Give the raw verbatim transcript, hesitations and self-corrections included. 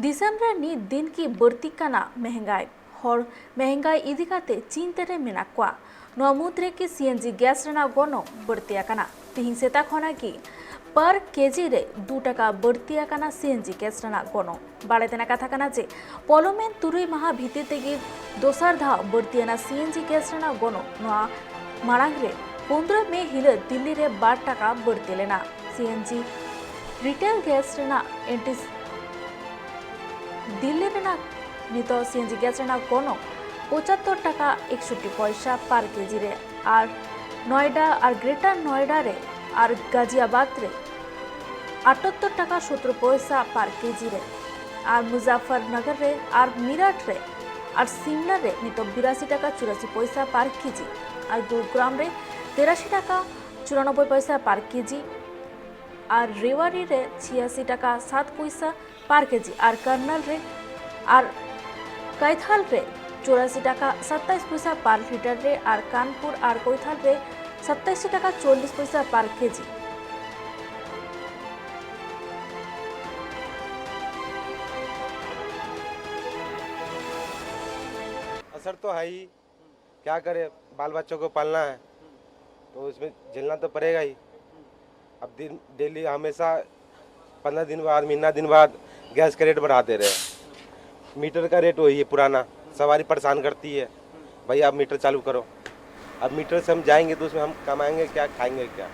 ᱫᱤᱥᱚᱢ ᱨᱮ ᱱᱤᱛ ᱫᱤᱱ ᱠᱤ ᱵᱟᱹᱲᱛᱤᱜ ᱠᱟᱱᱟ ᱢᱮᱦᱮᱝᱜᱟᱭ? ᱦᱚᱲ ᱢᱮᱦᱮᱝᱜᱟᱭ ᱤᱫᱤ ᱠᱟᱛᱮ ᱪᱤᱱᱛᱟᱹ ᱨᱮ ᱢᱮᱱᱟᱜ ᱠᱚᱣᱟ᱾ ᱱᱚᱣᱟ ᱢᱩᱫᱽ ᱨᱮ ᱠᱤ ᱥᱤ ᱮᱱ ᱡᱤ ᱜᱮᱥ ᱨᱮᱱᱟᱜ ᱜᱚᱱᱚᱝ ᱵᱟᱹᱲᱛᱤ ᱟᱠᱟᱱᱟ? ᱛᱤᱦᱤᱧ ᱥᱮᱛᱟᱜ ᱠᱷᱚᱱᱟᱜ ᱜᱮ ᱯᱟᱨ ᱠᱮᱡᱤ ᱨᱮ ᱫᱩ ᱴᱟᱠᱟ ᱵᱟᱹᱲᱛᱤ ᱟᱠᱟᱱᱟ ᱥᱤ ᱮᱱ ᱡᱤ ᱜᱮᱥ ᱨᱮᱱᱟᱜ ᱜᱚᱱᱚᱝ᱾ ᱵᱟᱲᱟᱭ ᱛᱮᱱᱟᱜ ᱠᱟᱛᱷᱟ ᱠᱟᱱᱟ ᱡᱮ ᱯᱚᱞᱚᱢᱮᱱ ᱛᱩᱨᱩᱭ ᱢᱟᱦᱟ ᱵᱷᱤᱛᱤᱨ ᱛᱮᱜᱮ ᱫᱚᱥᱟᱨ ᱫᱷᱟᱣ ᱵᱟᱹᱲᱛᱤᱭᱮᱱᱟ ᱥᱤ ᱮᱱ ᱡᱤ ᱜᱮᱥ ᱨᱮᱱᱟᱜ ᱜᱚᱱᱚᱝ᱾ ᱱᱚᱣᱟ ᱢᱟᱲᱟᱝ ᱨᱮ ᱯᱚᱱᱫᱽᱨᱚ ᱢᱮ ᱦᱤᱞᱳᱜ ᱫᱤᱞᱞᱤ ᱨᱮ ᱵᱟᱨ ᱴᱟᱠᱟ ᱵᱟᱹᱲᱛᱤ ᱞᱮᱱᱟ᱾ ᱥᱤ ᱮᱱ ᱡᱤ ᱨᱤᱴᱮᱞ ᱜᱮᱥ ᱨᱮᱱᱟᱜ ᱮᱱᱴᱤᱥ ᱫᱤᱞᱞᱤ ᱨᱮᱱᱟᱜ ᱱᱤᱛᱚᱜ ᱥᱤ ᱮᱱ ᱡᱤ ᱜᱮᱥ ᱨᱮᱱᱟᱜ ᱜᱚᱱᱚᱝ ᱯᱚᱸᱪᱟᱛᱛᱳᱨ ᱴᱟᱠᱟ ᱮᱠᱥᱚᱴᱴᱤ ᱯᱚᱭᱥᱟ ᱯᱟᱨ ᱠᱮᱡᱤ ᱨᱮ, ᱟᱨ ᱱᱚᱭᱰᱟ ᱟᱨ ᱜᱨᱮᱴᱟᱨ ᱱᱚᱭᱰᱟ ᱨᱮ ᱟᱨ ᱜᱟᱡᱤᱭᱟᱵᱟᱫ ᱨᱮ ᱟᱴᱟᱛᱛᱳᱨ ᱴᱟᱠᱟ ᱥᱚᱛᱨᱚ ᱯᱚᱭᱥᱟ ᱯᱟᱨ ᱠᱮᱡᱤ ᱨᱮ, ᱟᱨ ᱢᱩᱡᱟᱯᱷᱚᱨᱱᱚᱜᱚᱨ ᱨᱮ ᱟᱨ ᱢᱤᱨᱟᱴ ᱨᱮ ᱟᱨ ᱥᱤᱢᱞᱟ ᱨᱮ ᱱᱤᱛᱚᱜ ᱵᱤᱨᱟᱥᱤ ᱴᱟᱠᱟ ᱪᱩᱨᱟᱥᱤ ᱯᱚᱭᱥᱟ ᱯᱟᱨ ᱠᱮᱡᱤ, ᱟᱨ ᱜᱩᱨᱩᱜᱨᱟᱢ ᱨᱮ ᱛᱤᱨᱟᱥᱤ ᱴᱟᱠᱟ ᱪᱩᱨᱟᱱᱚᱵᱵᱳᱭ ᱯᱚᱭᱥᱟ ᱯᱟᱨ ᱠᱮᱡᱤ, ᱟᱨ ᱨᱮᱣᱟᱨᱤ ᱨᱮ ᱪᱷᱤᱭᱟᱥᱤ ᱴᱟᱠᱟ ᱥᱟᱛ ᱯᱚᱭᱥᱟ ᱯᱟᱨ ᱠᱮᱡᱤ, ᱟᱨ ᱠᱟᱨᱱᱟᱞ ᱨᱮ ᱟᱨ ᱠᱟᱭᱛᱷᱟᱞ ᱨᱮ ᱪᱩᱨᱟᱥᱤ ᱴᱟᱠᱟ ᱥᱟᱛᱟᱭᱤᱥ ᱯᱚᱭᱥᱟ ᱯᱟᱨ ᱞᱤᱴᱟᱨ ᱨᱮ, ᱟᱨ ᱠᱟᱱᱯᱩᱨ ᱟᱨ ᱠᱚᱭᱛᱷᱟᱞ ᱨᱮ ᱥᱟᱛᱟᱭᱤᱥ ᱴᱟᱠᱟ ᱪᱚᱞᱞᱤᱥ ᱯᱚᱭᱥᱟ ᱯᱟᱨ ᱠᱮᱡᱤ᱾ असर तो है ही। क्या करें, बाल बच्चों को पालना है, तो उसमें झेलना तो पड़ेगा ही। अब दिन डेली हमेशा पंद्रह दिन बाद, महीना दिन बाद गैस का रेट बढ़ाते रहे। मीटर का रेट वही है पुराना। सवारी परेशान करती है, भैया आप मीटर चालू करो। अब मीटर से हम जाएंगे तो उसमें हम कमाएंगे क्या, खाएंगे क्या?